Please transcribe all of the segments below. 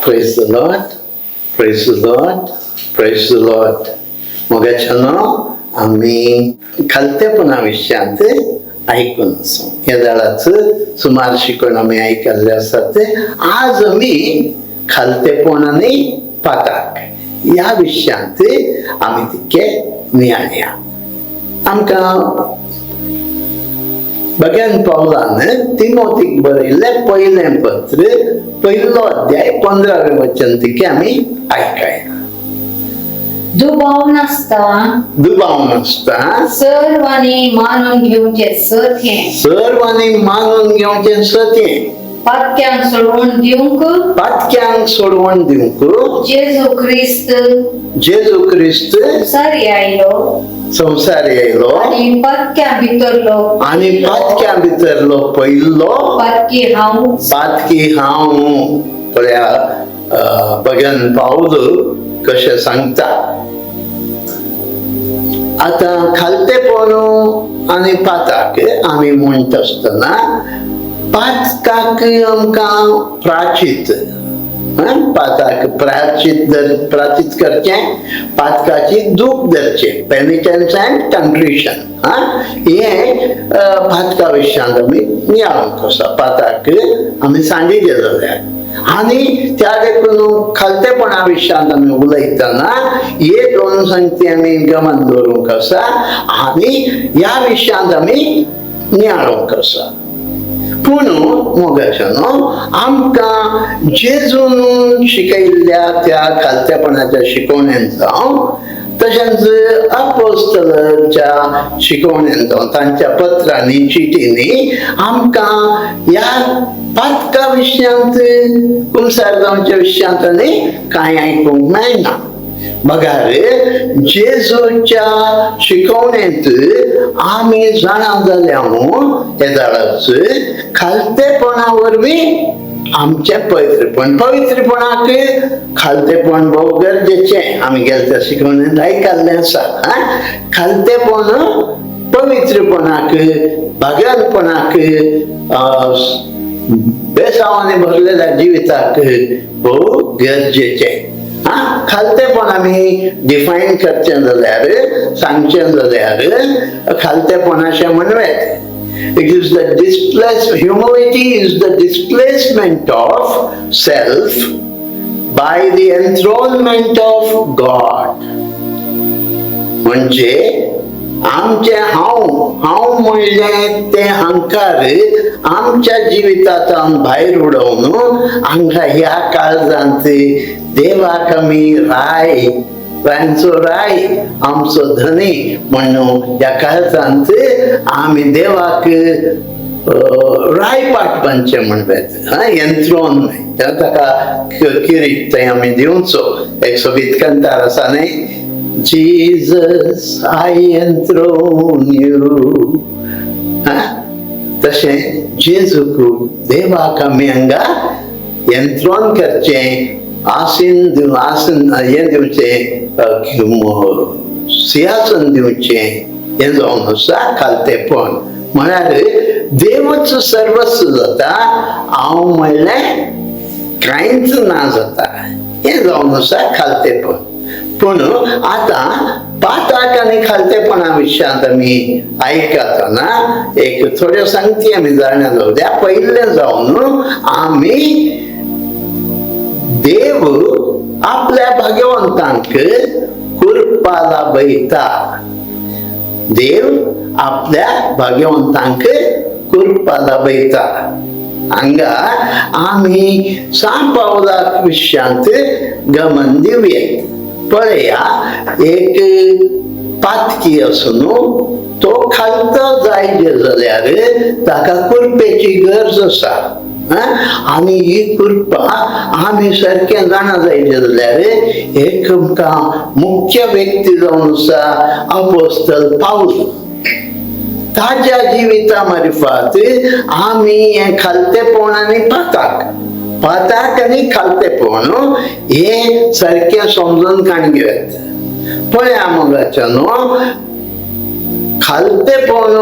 Praise the Lord, praise the Lord, praise the Lord. मोगाच्यानो, आमी खालतेपणा विशयांत आयकून आसा. ह्या जाळाच सुमार शिकवण आमी आयकल्ले आसा. ते आज आमी खालतेपण आनी पाताक ह्या विशयांत आमी तितके नियाळया. आमकां भगवान पावलान तिमोतीक बरयल्लें पयलें पत्र, पयलो अध्याय, 15वें वचन तिके आमी आयकया. दुबाव नासता. दुबाव नासता. सर्वांनी मानून घेवचें सत हें. सर्वांनी मानून घेवचें सत हें. पातक्यांक सोडवून दिवंक पातक्यांक सोडवण दिवंक जेजू क्रिस्त जेजू क्रिस्त संवसारी आयलो संवसार येयलो आनी पातक्यां भितरलो आनी पातक्यां भितरलो पयलो पातकी हांव. पातकी हांव. पळया, भगन पावल कशें सांगता. आतां खालतेपण आनी पाताक आमी म्हणटा आसतना पातकाक आमकां प्राचीत, पाताक प्राचीत प्राचीत करचें, पातकाची दूख धरचें, पेनिटन्स अँड कंट्रिशन. हें पातका विशयांत आमी नियाळूंक आसा. पाताक आमी सांगितलें जाल्यार आनी त्या देखून खालतेपणा विशयांत आमी उलयतना हे दोन संगती आमी गमन दवरूंक आसा आनी ह्या विशयांत आमी नियाळूंक आसा. पूण मोगाच्यानो, आमकां जेजून शिकयल्ल्या त्या खालतेपणाच्या शिकवण्यान जावं, तशेंच अपोस्तलाच्या शिकवण्यान जावं, तांच्या पत्रांनी, चिटींनी आमकां ह्या पातका विशयांत, कुमसार जावच्या विशयांत आनी कांय आयकूंक मेळना. मगर जेजूच्या शिकवणेंत आमी जाणा जाल्या येदाळाच खालतेपणा वरवीं आमचें पवित्रपण, पवित्रपणाक खालतेपण भोव गरजेचें. आमी गेले त्या शिकवणेंत आयकल्लें आसा. खालतेपण पवित्रपणाक, भाग्यानपणाक, बेसावांनी भरलेल्या जिविताक भोव गरजेचें. खालतेपण आमी डिफायन करचें जाल्यार, सांगचें जाल्यार, खालतेपण अशें म्हणूं. It is the displace humility is the displacement of self by the enthronement of God. म्हणजे आमचे हांव हांव म्हणलें तें अहंकार आमच्या जिवितांत भायर उडोवन हांगा ह्या काळजांत देवाक आमी राय, रायांचो राय, आमचो धनी म्हणून ह्या काळजांत आमी देवाक रायपाट बांदचें म्हणपाचें. एन्थ्रोन ताका किरीट थंय आमी दिवचो. एक सोबीत कंतार आसा न्ही, Jesus, I enthrone you. तशें जेजूक, देवाक आमी हांगा एन्थ्रोन करचें, आसीन दिव, आसन हें दिवचें, सिंहासन दिवचें. हें जावन आसा खालतेपण. म्हळ्यार देवच सर्वस्व जाता, हांव म्हणलें कांयच ना जाता. हें जावन आसा खालतेपण. पूण आतां पाताक आनी खालतेपणा विशयांत आमी आयकतना एक थोड्यो संगती आमी जाणा जावया. पयलें जावन आमी देव आपल्या भाग्यवंतांक कृपा लाभयता. देव आपल्या भाग्यवंतांक कृपा लाभयता. हांगा आमी सांत पावला विशयांत गमन दिवया. पळया, एक पातकी आसून तो खालतो जायचे जाल्यार ताका कृपेची गरज आसा. आनी ही कृपा आमी सारकें जाणा जायचे जाल्यार एक आमकां मुख्य व्यक्ती जावन आसा अपोस्तल पावल. ताज्या जिविता मारिफात आमी हें खालतेपण आनी पाताक, पाताक आनी खालतेपण हें सारकें समजून काण घेवया. पळया मोगाच्यानो, खालतेपण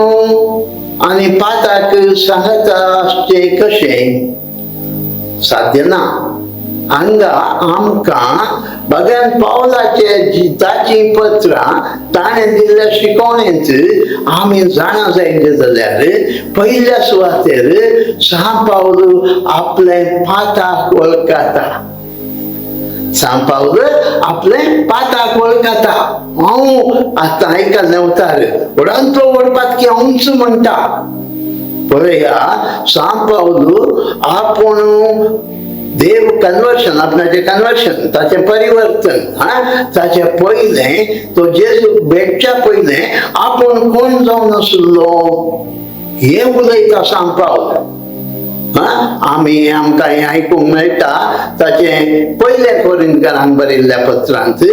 आनी पाताक सांगाता आसचें कशें साध्य ना. हांगा आमकां भगवान पावलाचे ताचीं पत्रां ताणें दिल्ल्या शिकवणेंत आमी जाणा जायचे जाल्यार पयल्या सुवातेर सांत पावल आपलें पाताक वळखता. सांत पावल आपलें पाताक वळखता. हांव आतां आयकल्लें उतार व्हडांतलो व्हड पातकी हांवूच म्हणटा. पळया, सांत पावल आपूण देव कन्वर्शन, आपणाचें कन्वर्शन, ताचें परिवर्तन, हा, ताचें पयलें तो जेजू भेटच्या पयलें आपूण कोण जावन आसलो हें उलयता सांत पावल. हा, आमी आमकां हें आयकूंक मेळटा ताचें पयलें कोरिंतकारांक बरयल्ल्या पत्रांत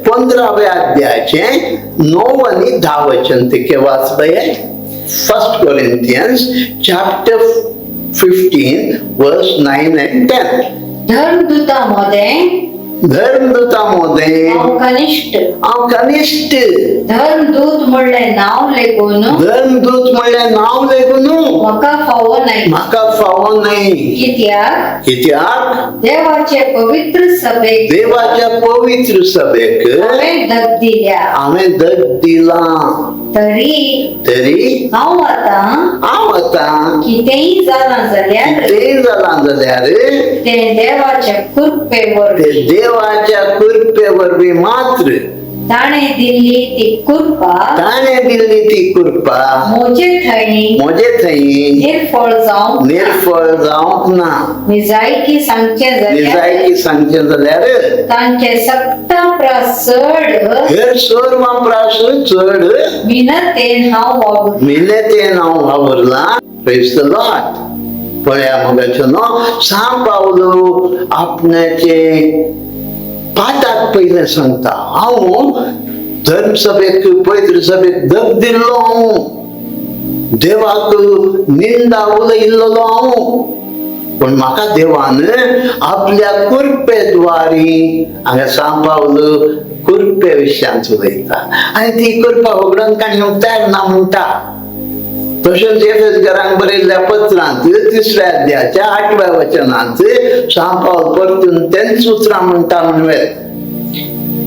15व्या अध्यायाचें 9 आनी 10 वचन. ते वाच पळय, First Corinthians chapter 15 verse 9 and 10. धर्मदूता मदें धर्मदूता मोदें हांव कनिश्ठ. हांव कनिश्ठ. धर्मदूत म्हणलें नांव लेगून धर्मदूत म्हणलें नांव लेगून म्हाका फावो न्हय. म्हाका फावो न्हय. कित्याक कित्याक देवाचे पवित्र सभेक देवाच्या पवित्र सभेक हांवें धग दिल्या. हांवें दग दिलां. तरी तरी हांव आतां हांव आतां कितेंय जालां जाल्यार कितेंय जालां जाल्यार तें देवाच्या कृपे ते वरवीं. देवाच्या कृपे वरवीं मात्र. ताणें दिल्ली ती कृपा ताणें दिल्ली ती कृपा म्हजे थंय म्हजे थंय निर्फळ जावंक ना. निर्फळ जावंक ना. निजायकी सांगचें जाल्यार निजायकी सांगचें जाल्यार तांचे सत्ता प्रास चड हेर सर्वां प्रास चड मिनतेन हांव वावुरलां. मिनेतेन हांव वावुरलां. Praise the Lord. पळया मोगाचो न्हू, सांत पावलो आपणाचे पाताक पयलें सांगता, हांव धर्म सभेक पवित्र सभेक दग दिल्लो, हांव देवाक निंदा उलयिल्लो हांव, पूण म्हाका देवान आपल्या कृपेद्वारी. हांगा सांत पावल कृपे विशयांत उलयता आनी ती कृपा होगडून काणी तयार ना म्हणटा. तशेंच एफेसकरांक बरयल्ल्या पत्रांत 3ऱ्या अध्यायाच्या 8व्या वचनांत सांत पावल परतून तेंच उतरां म्हणटा म्हणवेत.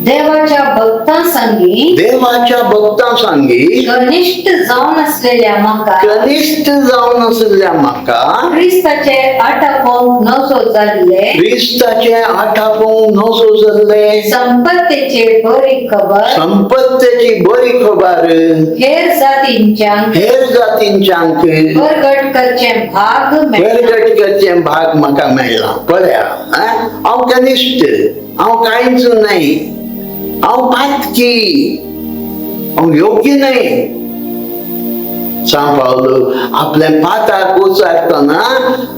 देवाच्या भक्तां संगी देवाच्या भक्तां सांगी कनिश्ठ जावन आसलेल्या म्हाका कनिश्ठ जावन आशिल्ल्या म्हाका क्रिस्ताचे आटापोवंक नजो जाल्ले क्रिस्ताचे आठापोवंक नजो जाल्ले संपत्तेचे बरी खबर संपत्तेची बरी खबर हेर जातींच्यांक हेर जातींच्यांक परगट करचे भाग मेळ्ळा. प्रगट करचें भाग म्हाका मेळ्ळां. पळया, हांव कनिश्ठ, हांव कांयच न्हय, हांव पातकी, हांव योग्य न्हय. सांत पावलो आपल्या पाताक उचारतना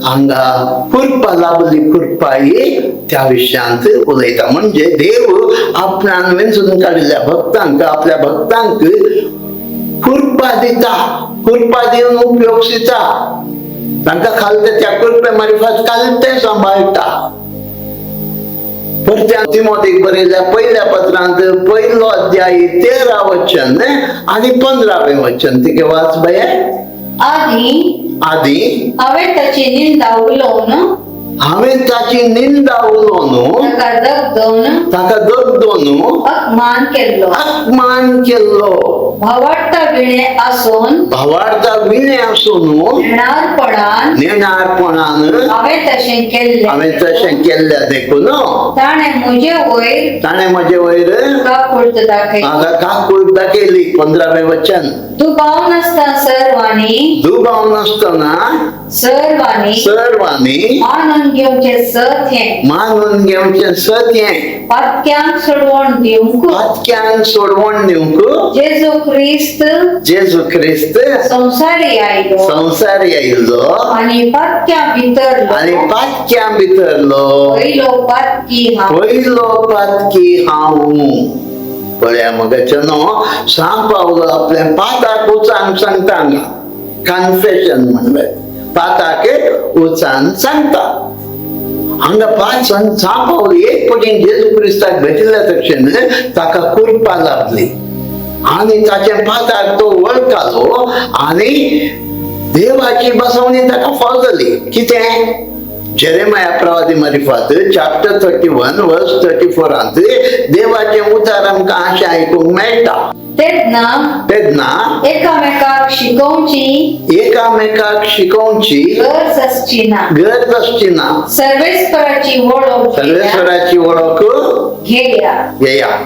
हांगा कृपा लाभली, कृपा ही त्या विशयांत उलयता. म्हणजे देव आपणान वेंचून काडिल्ल्या भक्तांक, आपल्या भक्तांक कृपा दिता, कृपा दिवन उपयोग दिता, तांकां खालते त्या कृपे मारिफात खालते सांबाळटा. परत्या तिमोतीक बरयल्ल्या पयल्या पत्रांत 1 अध्याय 13 वचन आनी 15वें वचन तिके वाच बये. आदी आदी हांवें ताची निंदा उलोवन हांवें ताची निंदा उलोवन ताका दगदोवन ताका दगदोन अपमान केल्लो. अपमान केल्लो. भावार्ता विणे आसून भावार्ता विणे आसून नेणारपणान नेणारपणान हांवें तशें केल्लें. हांवें तशें केल्लें देखून ताणें म्हजे वयर ताणें म्हजे वयर काकूळट दाखयली. म्हाका काकूळ दाखयली. 15वें वचन. दुबाव नासतना सर्वांनी दुबाव नासतना सर्वांनी सर्वांनी मानून घेवचें सत हें मानून घेवचें सत हें पातक्यांक सोडवण दिवंक पातक्यांक सोडवण दिवंक जेजू क्रिस्त जेजू क्रिस्त संवसारी आयलो संवसारी आयिल्लो आनी पातक्यां भितरलो आनी पातक्यां भितरलो पयलो पातकी हांव. पयलो पातकी हांव. पळया मगाचें न्हू, सांत पावलो आपल्या पाताक उचान सांगता हांगा, कन्फेशन म्हणल्यार पाताक उचान सांगता हांगा. पांच सांत पावल एक पटीन जेजू क्रिस्ताक भेटिल्ल्या तक्षण ताका कृपा लाभली आनी ताच्या पाताक तो वळखालो आनी देवाची बसवणी ताका फाव जाली. कितें जेरेमाया प्रवादी मारिफात चॅप्टर 31 वर्स 34 देवाचें उतार आमकां अशें आयकूंक मेळटा. तेन्ना तेन्ना एकामेकाक शिकोवची एकामेकाक शिकोवची गरज आसची ना. गरज आसची ना. सर्वेस्पराची वळख घेया सर्वेश्वराची वळख घेया घेया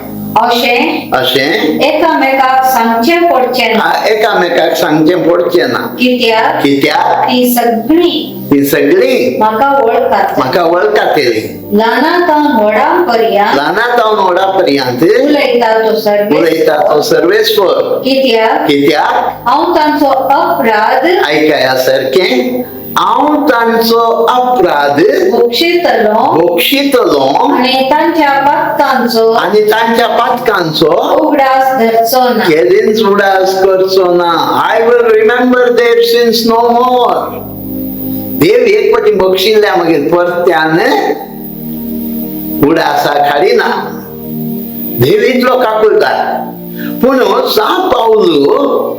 अशें अशें एकामेकाक सांगचें पडचें ना. एकामेकाक सांगचें पडचें ना. कित्याक कित्याक ती सगळी ती सगळी म्हाका वळखात. म्हाका वळखातली. ल्हाना तावन व्हडां पर्यंत ल्हाना जावन व्हडा पर्यंत उलयता तो उलयता तो सर्वेस्पर. सर्वेस्वर. कित्याक कित्याक हांव तांचो अपराध आयकाया सारकें, हांव तांचो अपराध भोगशितलो भोगशितलो आनी तांच्या पातकांचो आनी तांच्या पातकांचो उगडास धरचो ना. केदींच उडास करचो ना. I will remember their sins no more. देव एक पटी बक्षिल्ल्या मागीर परत्यान उडासा काडिना. देव इतलो काकुळटार. पूण सा पावलो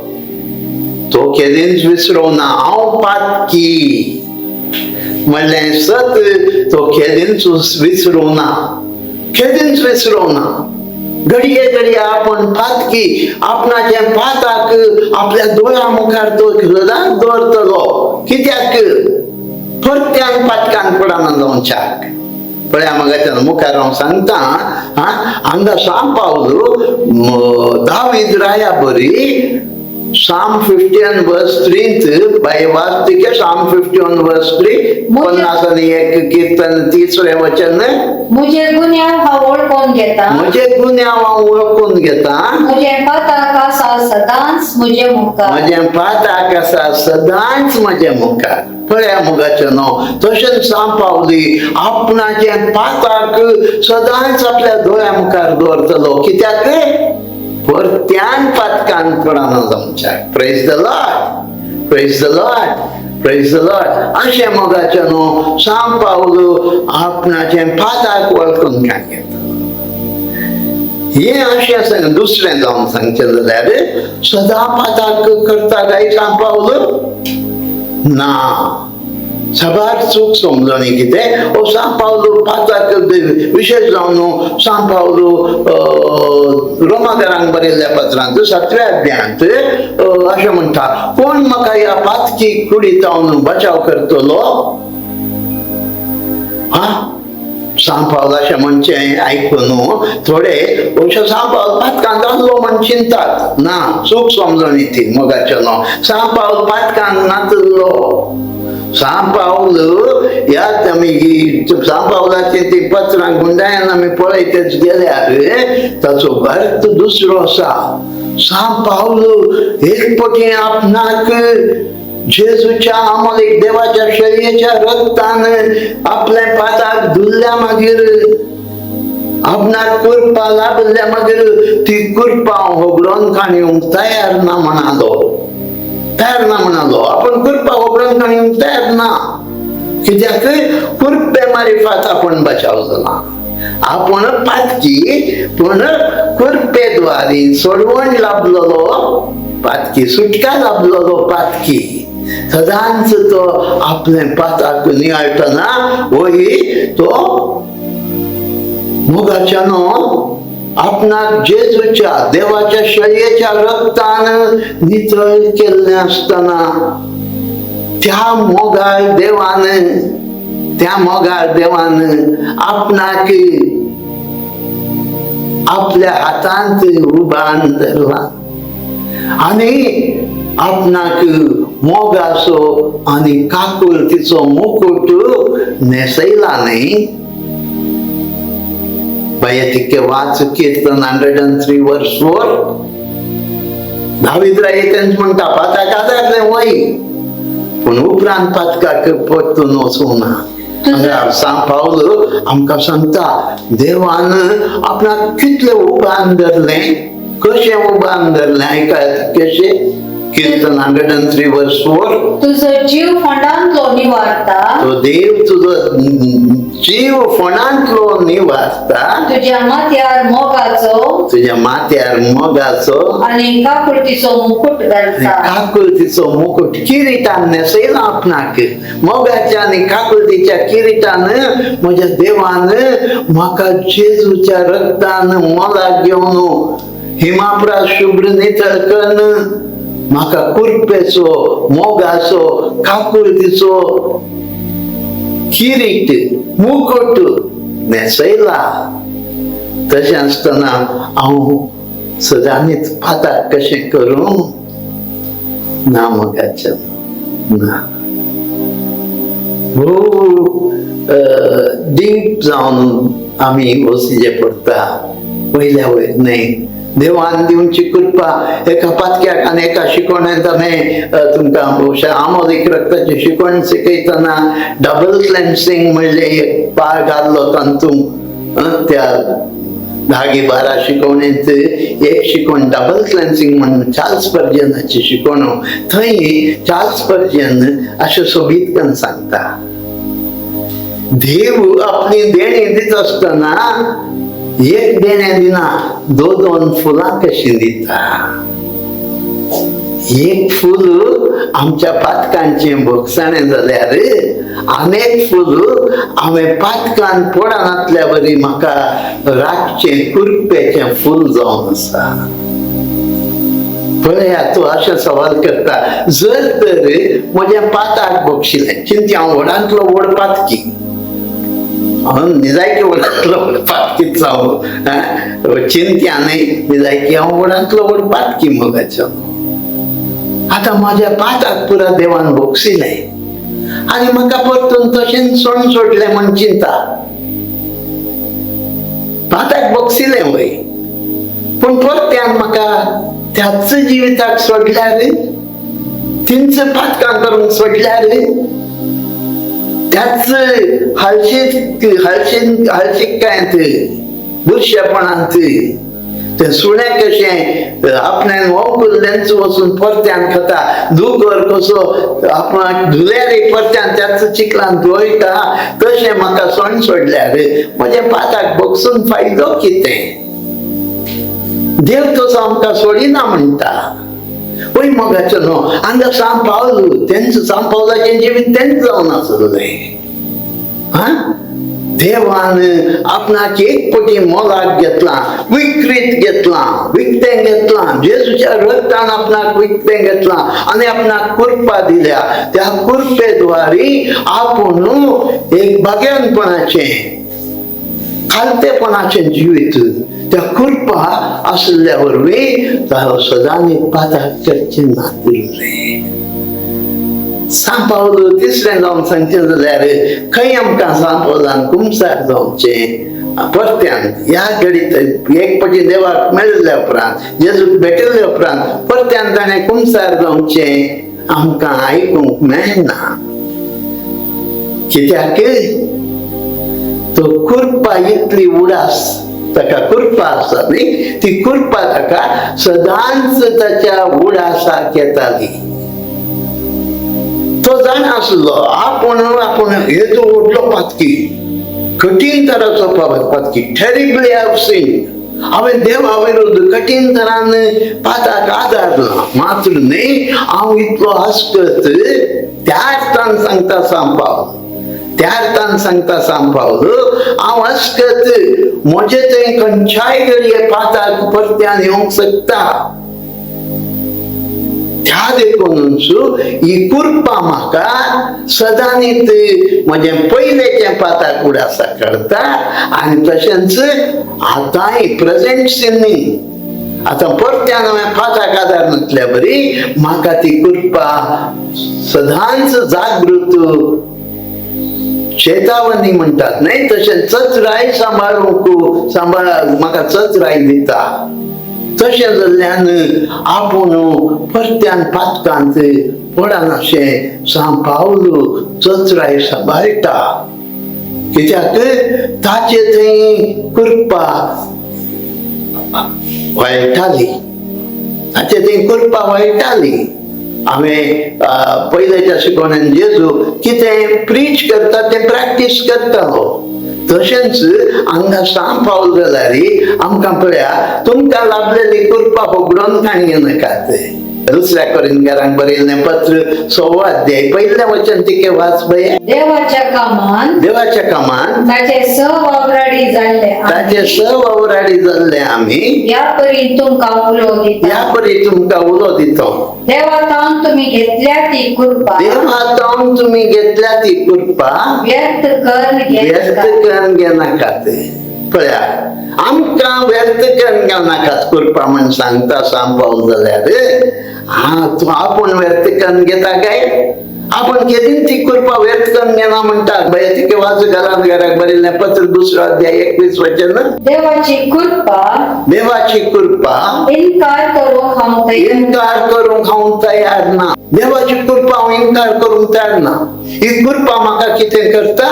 तो केदींच विसरोना. हांव पातकी म्हणलें सत तो केदींच विसरोना, केदींच विसरोना. घडये घडये आपण पातकी आपणाच्या पाताक आपल्या दोळ्या मुखार तो सदांच दवरतलो. कित्याक परत्यान पातकान पडना जावच्याक. पळया मगाच्यान मुखार हांव सांगता. हा, हांगा साम पावलो दावीद राया बरी साम 51 वर्स 3 बाय वाचतिके साम 51 वर्स 3 51 कीर्तन 3रें वचन. म्हजे गुन्यांव हांव वळखून घेता. म्हजे गुन्यांव हांव वळखून घेता. म्हजे पाताक आसा सदांच म्हजे मुखार. म्हजें पाताक आसा सदांच म्हजे मुखार. पळया मुगाचें न्हू तशेंच साम पावली आपणाचें पाताक सदांच आपल्या दोळ्या मुखार दवरतलो. कित्याक परत्यान पातकान पडना जावच्याक. Praise the Lord, praise the Lord, praise the Lord. अशें मोगाचें न्हू साम पावलो आपणाचें पाताक वळखून घेता. हें अशें आसा. दुसरें जावन सांगचें जाल्यार सदां पाताक करता काय साम पावलो ना. साबार चूक समजणी कितें ओ सां पावलो पाताक विशेश जावन सां पावलो रोमाकारांक बरयल्ल्या पत्रांत 7व्या अध्यायांत अशें म्हणटा, कोण म्हाका ह्या पातकी कुडीत जावन बचाव करतलो? हा, सां पावल अशें म्हणचें आयकून थोडे अशें सां पावल पातकान जाल्लो म्हण चिंतात. ना, चूक समजणी ती मोगाचें न्हू. सां पावल पातकान नातलो. सां पावल ह्या आमी सां पावलाचीं ती पत्रां गुंडायन आमी पळयतच गेल्यार ताचो अर्थ दुसरो आसा. सां पावल एक पटी आपणाक जेजूच्या आमोल देवाच्या शरयेच्या रक्तान आपल्या पाताक धुल्ल्या मागीर आपणाक कुरपा लाभल्या मागीर ती कुरपा होगडोन काणयेवंक तयार ना म्हणालो. तयार ना म्हणालो. आपण कुरपा होगडोन काणयेवंक तयार ना. कित्याक कुरपे मारिफात आपण बचाव जाला. आपण पातकी पूण कुरपेद्वारी सोडवण लाभलेलो पातकी, सुटका लाभलेलो पातकी. सदांच तो आपलें पाताक नियाळटना वही तो मोगाच्यानो आपणाक जेजूच्या देवाच्या शरयेच्या रक्तान नितळ केल्लें आसतना त्या मोगाळ देवान, त्या मोगाळ देवान आपणाक आपल्या हातांत उबान धरला आनी आपणाक मोगाचो आनी काकुळतीचो मुकुट न्हेसयला न्ही. बाया वाच कीर्तन 103 वर्स 4. दावीद राय तेंच म्हणटा पाताक आदारलें वय पूण उपरांत पातकाक परतून वचूं ना. हांगा सां पावल आमकां सांगता देवान आपणाक कितलें उबान धरलें, कशें उबान धरलें आयकात कशें. Kirtan 103 verse 4. तुजो जीव फोंडांतलो निवारता. तो देव तुजो जीव फोंडांतलो निवारता. तुज्या माथ्यार मोगाचो तुज्या माथ्यार मोगाचो आनी काकुळतीचो मुकुट घालता. काकुळतीचो मुकुट, किरिटान न्हेसयला आपणाक. मोगाच्या आनी काकुळतीच्या किरिटान म्हज्या देवान म्हाका जेजूच्या रक्तान मोलाक घेवन, हिमाप्रा शुभ्र नितळ करून म्हाका कुरपेचो, मोगाचो, काकुळतीचो किरीट, मुकुट न्हेसयला. तशें आसतना हांव सदांच पाताक कशें करूं? ना मोगाचें ना. भोव डीप जावन आमी वचचें पडटा, वयल्या वयर न्हय. देवान दिवची कृपा एका पातक्याक आनी एका शिकवणेंत हांवें तुमकां भोवशा आमोलीक रक्ताची शिकवण शिकयतना डबल क्लेन्सिंग म्हणलें एक पाळ घाल्लो तातूंत. त्या 10 12 शिकवणेंत एक शिकवण डबल क्लेन्सिंग म्हणून चार्ल्स स्पर्जनाची शिकवण. थंय चार्ल्स स्पर्जन अशें सोबीत करून सांगता, देव आपली देणी दित आसतना एक देणें दिना, दोन दोन फुलां कशीं दिता. एक फूल आमच्या पातकांचें भोगसाणें जाल्यार अनेक फूल हांवें पातकान पडनातल्या बरी म्हाका राखचें कुरपेचें फूल जावन आसा. पळया, तूं अशें सवाल करता, जर तर म्हज्या पाताक बक्षिलें, चिंती हांव व्हडांतलो व्हड पातकी, हांव निजायकी व्हडांतलो व्हड पातकीच हांव, चिंत्या न्हय, निजायकी हांव व्हडांतलो व्हड पातकी मोगाचो. आतां म्हाज्या पाताक पुरा देवान भोगसिलें आनी म्हाका परतून तशेंच सोण सोडलें म्हण चिंता. पाताक भोगसिलें वय, पूण परत्यान म्हाका त्याच जिविताक सोडल्यार, तींच पातकां करूंक सोडल्यार, त्याच हळशीक हळशीन हळशिकायेंत, बुरशेपणांत, ते सुणें कशें आपल्यान वंकुल्लेंच वचून परत्यान खाता, दुकर कसो आपणाक धुल्यार परत्यान त्याच चिखलान धुवयता, तशें म्हाका सोण सोडल्यार म्हज्या पाताक बगसून फायदो कितें? देव तसो आमकां सोडिना म्हणटा. वय मोगाचो न्हू, हांगा सांत पावल, तेंच सांत पावलाचें जिवीत तेंच जावन आसलें. हा, देवान आपणाक एक पटी मोलाक घेतलां, विक्रीत घेतलां, विकतें घेतलां. जेजूच्या रक्तान आपणाक विकतें घेतलां आनी आपणाक कुरपा दिल्या. त्या कुरपेद्वारी आपूण एक भाग्यानपणाचें, खालतेपणाचें जिवीत त्या कृपा आसल्या वरवीं सदांनी पाताक करचें नातिल्लें. सांत पावल तिसरें जावन सांगचें जाल्यार खंय आमकां सांत पावलान कुमसार जावचें परत्यान ह्या घडीत एक पटी देवाक मेळिल्ल्या उपरांत, जेजूक भेटिल्ल्या उपरांत परत्यान ताणें कुमसार जावचें आमकां आयकूंक मेळना. कित्याक? तो कृपा इतली उडास ताका कृपा आसा न्ही, ती कृपा ताका सदांच ताच्या उडासाक येताली. तो जाणा आसलो आपूण आपूण हेजो व्हडलो पातकी, कठीण तराचो पातकी, टेरिबली have सिन्ड. हांवें देवा विरुद्ध कठीण तरान पाताक आदारला, मात्र न्ही हांव इतलो आसकत. त्या अर्थान सांगता सांत पावल, त्या अर्थान सांगता सांत पावल, हांव आसकत म्हजे थंय खंयच्याय घडये पाताक परत्यान येवंक शकता. त्या देखूनच ही कृपा म्हाका सदांनीत म्हजें पयलेचें पाताक उडासा करता आनी तशेंच आतांय प्रेजेंट सिनींग, आतां परत्यान हांवें पाताक आदार नासल्या बरी म्हाका ती कृपा सदांच जागृत चेतावणी म्हणटात न्हय, तशें चतराय सांबाळूंक सांबाळ म्हाका चतराय दिता. तशें जाल्ल्यान आपूण परत्यान पातकांत पडनाशें सांत पावल चतराय सांबाळटा. कित्याक? ताचे थंय कृपा वळटाली, ताचे थंय कृपा वळटाली. हांवें पयल्याच्या शिकवण्यान जेजू कितें प्रीच करता तें प्रॅक्टीस करतालो. तशेंच हांगा सांग पावल जाल्यार आमकां पळया तुमकां लाभलेली कृपा होगडोन काणी नाकात. दुसऱ्या कोरिंथकारांक बरयल्लें पत्र 6वो अध्याय पयलें वचन तिके वाच पळय. देवाच्या कामान देवाच्या कामान ताचे सहवावराडी जाल्ले ताचे आमी सहवावराडी जाल्ले आमी ह्या परी तुमकां उलो दिता. ह्या परी तुमकां उलो दितो. देवा तावन तुमी घेतल्या ती कृपा देवा तावन तुमी घेतल्या ती कृपा व्यर्थ करून व्यर्थ घेनाकात. करून घेनाकात. पळया आमकां व्यर्थ करून घेनाकात कृपा म्हण सांगता सांग पावल जाल्यार हा तूं आपूण व्यर्थ करून घेता काय? आपण केदीन ती कृपा व्यर्थ करून घेना म्हणटा. बये तिके वाच घरान घराक बरयल्लें पत्र 2 अध्याय 21 वचन. देवाची कृपा देवाची कृपा इन्कार करूंक हांव तयार इन्कार करूंक हांव तयार ना. देवाची कृपा हांव इन्कार करूंक तयार ना. ही कृपा म्हाका कितें करता?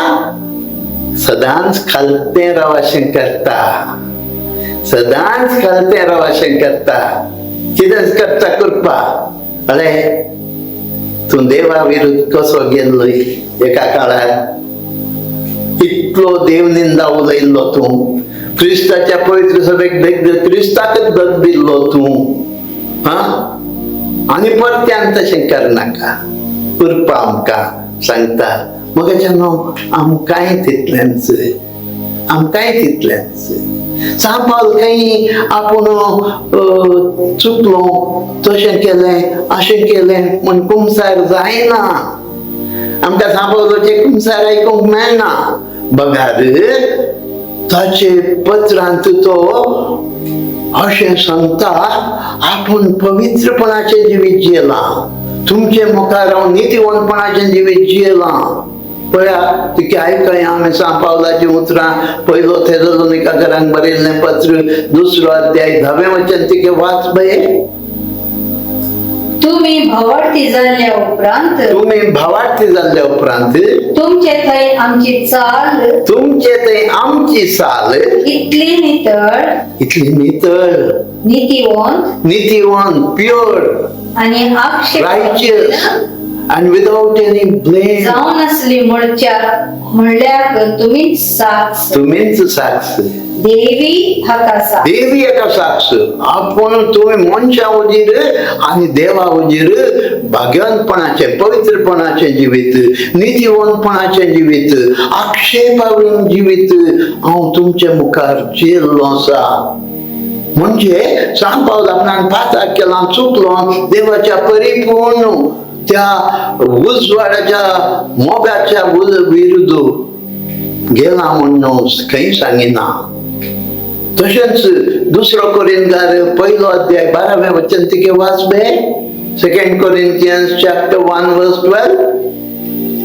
सदांच खालतें राव अशें करता. सदांच खालतें राव अशें करता. कितेंच करता कृपा. अरे तूं देवा विरुद्ध कसो गेल्लो एका काळार? इतलो देव निंदा उलयल्लो तूं, क्रिस्ताच्या पवित्र सभेक क्रिस्ताकच धग दिल्लो तूं. हा आनी परत्यान तशें करनाका. कृपा आमकां सांगता मगाच्या न्हू आमकांय तितलेंच, आमकांय तितलेंच. सांग पावल खंय आपूण चुकलो, तशें केलें अशें केलें म्हण कुमसार जायना. आमकां सांग पावलाचें कुमसार आयकूंक मेळना. बगार ताचे पत्रांत तो अशें सांगता आपूण पवित्रपणाचें जिवीत जियेलां, तुमचे मुखार हांव नितीवंतपणाचें जिवीत जियेलां. पळया तिका आयकया आमी सांग पावलाचीं उतरां 1 थेसलोनिकाकरांक बरयल्लें पत्र 2 अध्याय 10वें वचन तिके वाच पळय. तुमी भावार्थी जाल्ल्या उपरांत तुमी भावार्थी जाल्ल्या उपरांत तुमचे थंय आमची चाल तुमचे थंय आमची साल इतली नितळ इतली नितळ नितीवंत नितीवंत प्युअर आणि आक्षेप righteous and without any blame जावन आसली म्हणल्यार तुमीच साक्ष. तुमीच साक्ष. देवी हाका साक्ष. देवी एका साक्ष. आपूण तुमी मनशा वजीर आनी देवा वजीर भाग्यवंतपणाचें पवित्रपणाचें जिवीत, नितीवंतपणाचें जिवीत, आक्षेपावीन जिवीत हांव तुमचे मुखार जियेल्लो आसा. म्हणजे सांग पावल आपणान पाताक केलां, चुकलो, देवाच्या परिपूर्ण त्या उजवाडाच्या मोगाच्या विरुद्ध गेला म्हणून खंय सांगिना. तशेंच 2 कोरिंथकार 1 अध्याय 12वें वचन तिके वाच बे. 2 Corinthians chapter 1 verse 12.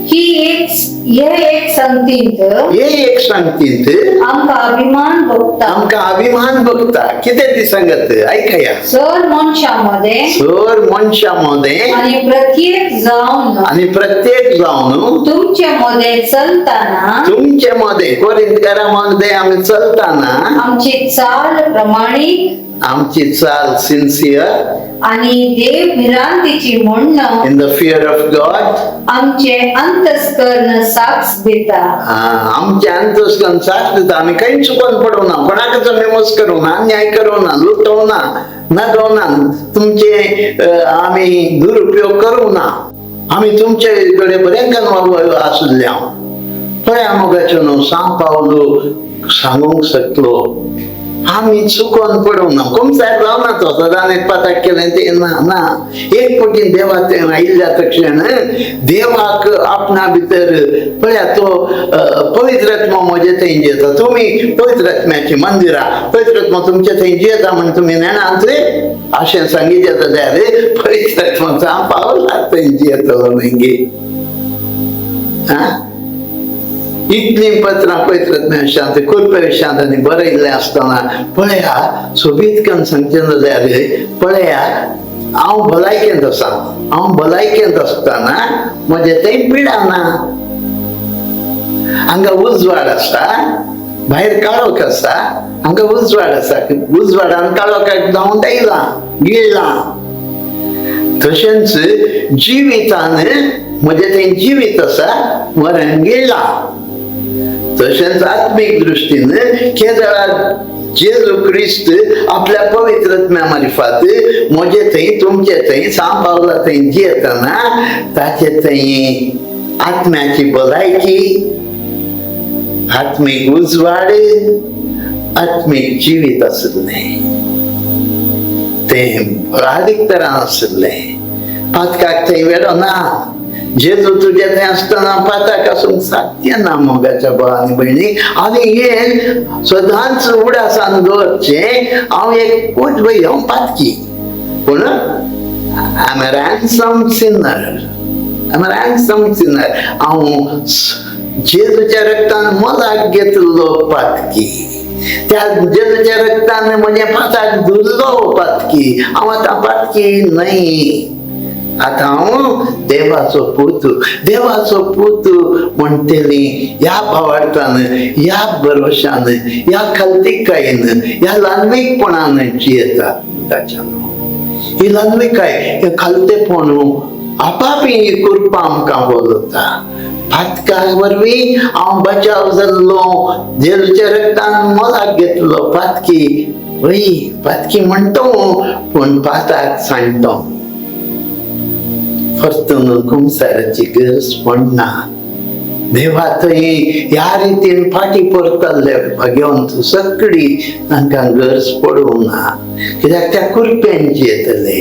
ही एक हे एक संगतींत हे एक सांगतीत आमकां अभिमान भोगता. आमकां अभिमान भोगता. कितें ती सांगत आयकया. सर मनशां मदें सर मनशां मदें आनी प्रत्येक जावन आनी प्रत्येक जावन तुमचे मदें चलतना तुमचे मदें कोरिंथकारां मदें आमी चलतना आमची चाल प्रमाणीक आमची चाल सिन्सियर आनी देव भिरांतीची म्हणणं in the fear of God आमचे अंतस्कर्ण साक्ष दिता. आमचे अंतस्कर्ण साक्ष दिता. आमी खंय चुकोन पडूं ना, कोणाकच आमी मोस करूं ना, अन्याय करूं ना, लुटोवं ना, नगोवं ना, तुमचे आमी दुरुपयोग करूं ना. आमी तुमचे कडेन बरें करून आशिल्ले हांव. पळया मोगाचो न्हू सांग पावलो सांगूंक शकलो आमी चुकोन पडूंक ना. कुमसार जावना तो सदांच एक पाताक केलें तें ना ना. एक फावटी देवा तें आयिल्ल्या तक्षण देवाक आपणा भितर पळया तो पवित्र आत्मो म्हजे थंय जियेता. तुमी पवित्र आत्म्याची मंदिरां, पवित्र आत्मो तुमचे थंय जियेता म्हण तुमी नेणात अशें सांगितलें जाल्यार पवित्र आत्मो सांग पावला थंय जियेतलो न्हय गे. हा इतलीं पत्रां पवित्र आत्म्या विशयांत कृपे विशयांत आनी बरयल्लें आसतना पळया सोबीत करून सांगचें जाल्यार पळया हांव भलायकेंत आसा. हांव भलायकेंत आसतना म्हजें थंय पिडा ना. हांगा उजवाड आसा, भायर काळोख आसा. हांगा उजवाड आसा, उजवाडान काळोखाक धांवडायला गिळ्ळा. तशेंच जिवितान म्हजें तें जिवीत आसा मरण गेलां. तशेंच आत्मीक दृश्टीन केदळा जेजू क्रिस्त आपल्या पवित्र आत्म्या मार्फत म्हजे थंय तुमचे थंय सांव पावला थंय जियेतना ताचे थंय आत्म्याची भलायकी, आत्मीक उजवाड, आत्मीक जिवीत आशिल्लें, तें बळादीक तरान आशिल्लें. पातकाक थंय वेळो ना. जेजू तुजे थंय आसतना पाताक आसूंक साध्य ना. मोगाच्या भाव आनी भयणी, आनी हें सदांच उडासान दवरचें, हांव एक कोच भय, हांव पातकी, पूण I am a ransom sinner, I am a ransom sinner. हांव जेजूच्या रक्तान मोलाक घेतिल्लो पातकी, त्या जेजूच्या रक्तान म्हज्या पाताक धुल्लो पातकी. हांव आतां पातकी न्हय, आतां हांव देवाचो पूत. देवाचो पूत म्हणटली ह्या भावार्थान, ह्या भरवशान, ह्या खलतिकायेन, ह्या ल्हानवीकपणान जियेता. ताच्यान ही ल्हानविकाय, हें खालतेपण आपाप ही कृपा आमकां बोलता. पातका वरवीं हांव बचाव जाल्लो, जेजूच्या रक्तान मोलाक घेतलो पातकी. वय, पातकी म्हणतो पूण पाताक सांडतो, परतून कुमसाराची गरज पडना. देवा थंय ह्या रितीन फाटी परतल्ले भाग्यवंत सगळी, तांकां गरज पडूंक ना, कित्याक त्या कुरप्यान जियेतले,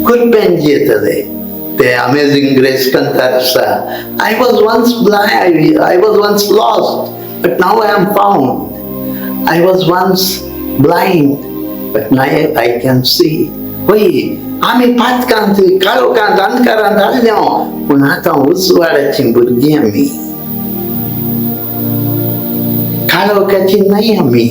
कुरप्यान जियेतले. ते अमेझिंग ग्रेस कंतार आसा, I was once blind, I was once lost, but now I am found. I was once blind, but now I can see. वय, आमी पातकांत, काळोखांत, अंधकारांत आसले, पूण आतां उजवाडाची भुरगीं आमी, काळोखाची न्हय आमी.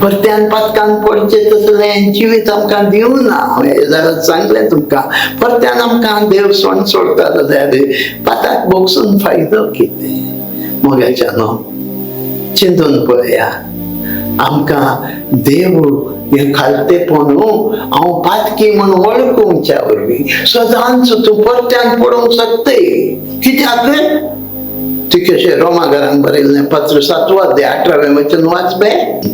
परत्यान पातकान पडचें तसलें जिवीत आमकां दिवना. हांवें जाल्यार सांगलें तुमकां, परत्यान आमकां देव सोण सोडटा जाल्यार पाताक भोगसून फायदो कितें? मोगाच्या न्हू, चिंतून पळया, आमकां देव हें खालतेपण, हांव पातकी म्हूण वळखुच्या वरवीं सदांच तूं परत्यान पडूंक शकतय. कित्याक ती कशें रोमा घरान बरयल्लें पत्र, सातवो अध्याय, 18वें वचन वाच बे.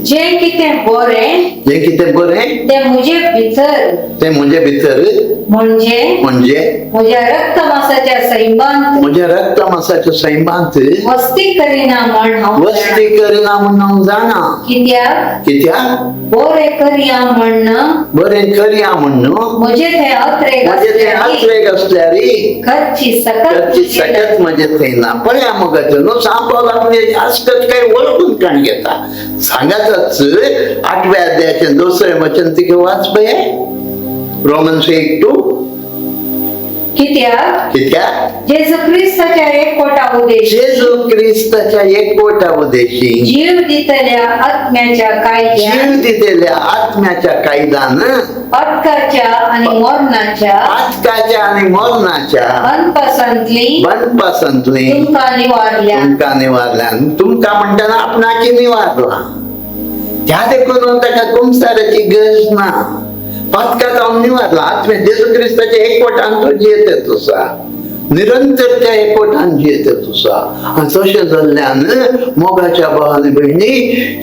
जें कितें बरें जें कितें बरें तें म्हजे भितर तें म्हजे भितर म्हणजे म्हणजे म्हज्या रक्तमासाच्या सैमांत म्हज्या रक्त मासाच्या सैमांत वस्ती करिना म्हण हांव जाणा. वस्ती करिना म्हूण हांव जाणा. कित्याक कित्याक बरें करया म्हण बरें करया म्हण म्हजे थंय अत्रेग म्हजे थंय आत्रेग असल्यार घरची सकत घरची सकत म्हजे थंय ना. पळया मोगाचो न्हू, सांपावल आपली आसकत काय वळखून काण घेता सांगातच. आठव्या अध्यायाचें दुसरें वचन तिका वाच पळय, रोमन्स 8:2. कित्याक कित्याक जेजू क्रिस्ताच्या एकवटा उद्देश जेजू क्रिस्ताच्या एकवटा उद्देशी जीव दितल्या आत्म्याच्या कायद्यान जीव दिलेल्या आत्म्याच्या कायद्यान पातकाच्या आणि मरणाच्या पातकाच्या आणि मरणाच्या बनपासांतली बनपासांतली तुमकां निवारल्या. तुमकां निवारल्यान. तुमकां म्हणटना आपणाची निवारला. त्या देखून ताका कुमसाराची गरज ना. पातकात हांव निवारला, आत्म्या जेजू क्रिस्ताच्या एकवटान तो जियेता तुसा, निरंतर त्या एकवटान जियेता तुसा. आनी तशें जाल्ल्यान मोगाच्या भाव आनी भयणी,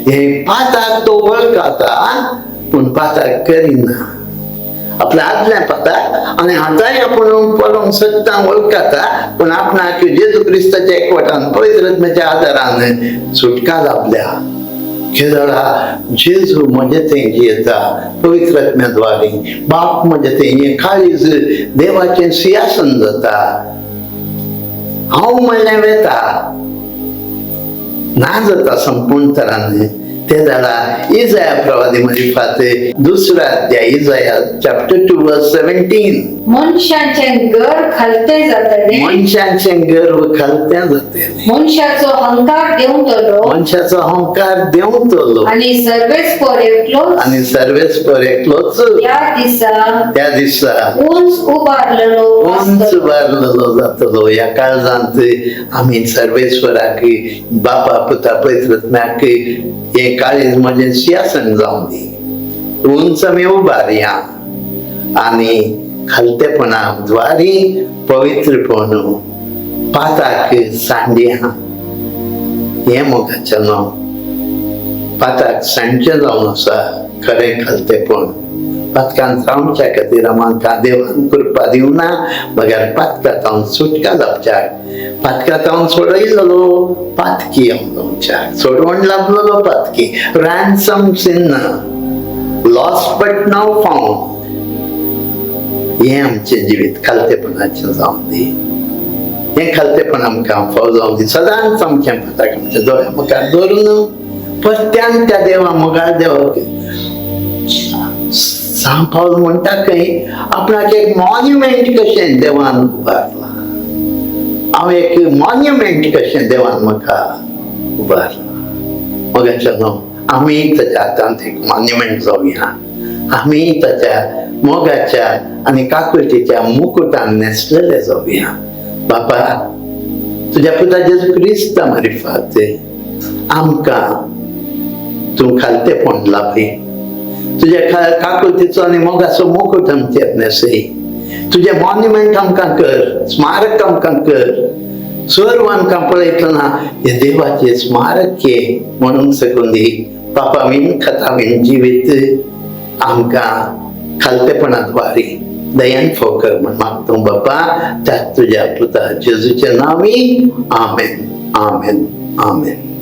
हे पाताक तो वळखाता पूण पाताक करिना. आपल्या आदल्या पाताक आनी आतांय आपूण पळोवंक शकता, वळखाता, पूण आपणाक जेजू क्रिस्ताच्या एकवटान पवित्र आत्म्याच्या आदारान सुटका लाभल्या. केदळा जेजू म्हजे थंय जियेता पवित्र आत्म्याद्वारे, बाप म्हजे थंय, हें काळीज देवाचें सिंहासन जाता. हांव म्हणलें वेता ना जाता संपूर्ण तरान. ते जाला इजाया प्रवादी मारिफात, दुसरा अध्याय, इजाया चॅप्टर 2 वर्स 17. मनशाचें घर खालतें जातलें. मनशाचें गर्व खालतें जातलें. मनशाचो अहंकार देंवतलो. मनशाचो अहंकार देंवतलो. आणि सर्वेस्पर एकलोच आणि सर्वेस्पर एकलोच त्या दिसा त्या दिसा उंच उबारलेलो उंच आसतलो. उबारलेलो जातलो. ह्या काळजांत आमी सर्वेश्वराक, बापा पुता पवित्र आत्म्याक, हें काळीज म्हजें सिंहासन जावं दी, उंच आमी उबारया आनी खालतेपणा द्वारी पवित्रपण पाताक सांडया. हें मोगाचें नांव पाताक सांडचें जावन आसा खरें खालतेपण. पातकान जावच्या खातीर आमकां देवान कृपा दिवना बगैर पातका जावन सुटका जावच्याक, पातका जावन सोडयलेलो पातकी हांव जावच्याक, सोडवण लाभलेलो पातकी, ransom sinner, lost but now found. हें आमचें जिवीत खालतेपणाचें जावन दी. हें खालतेपण आमकां फाव जावन दी. सदांच आमचें पाताक आमच्या दोळ्या मुखार दवरून परत्यान त्या देवा मोगाळ देवाक सांत पावल म्हणटा खंय आपणाक एक मॉन्युमेंट कशें देवान उबारलां. हांव एक मॉन्युमेंट कशें देवान म्हाका उबारलां. मोगाच्या न्हू, आमी ताच्या हातांत एक मॉन्युमेंट जावया. आमी ताच्या मोगाच्या आनी काकुळटीच्या मुकुटान न्हेसलेले जावया. बापा, तुज्या पुता जेजू क्रिस्ता मारिफात आमकां तूं खालतेपण लाभय. तुज्या काकुळटीचो आनी मोगाचो मुकूट आमचेर न्हेसय. तुजें मॉन्युमेंट आमकां कर, स्मारक आमकां कर. सर्व आमकां पळयतना हे देवाचे स्मारक हे म्हणून सकून दी. पापा वीण खता वीण जिवीत आमकां खालतेपणाद्वारे दयान फोव कर म्हण मागता बापा, त्या तुज्या पुता जेजूच्या नांवी. आमेन, आमेन, आमेन.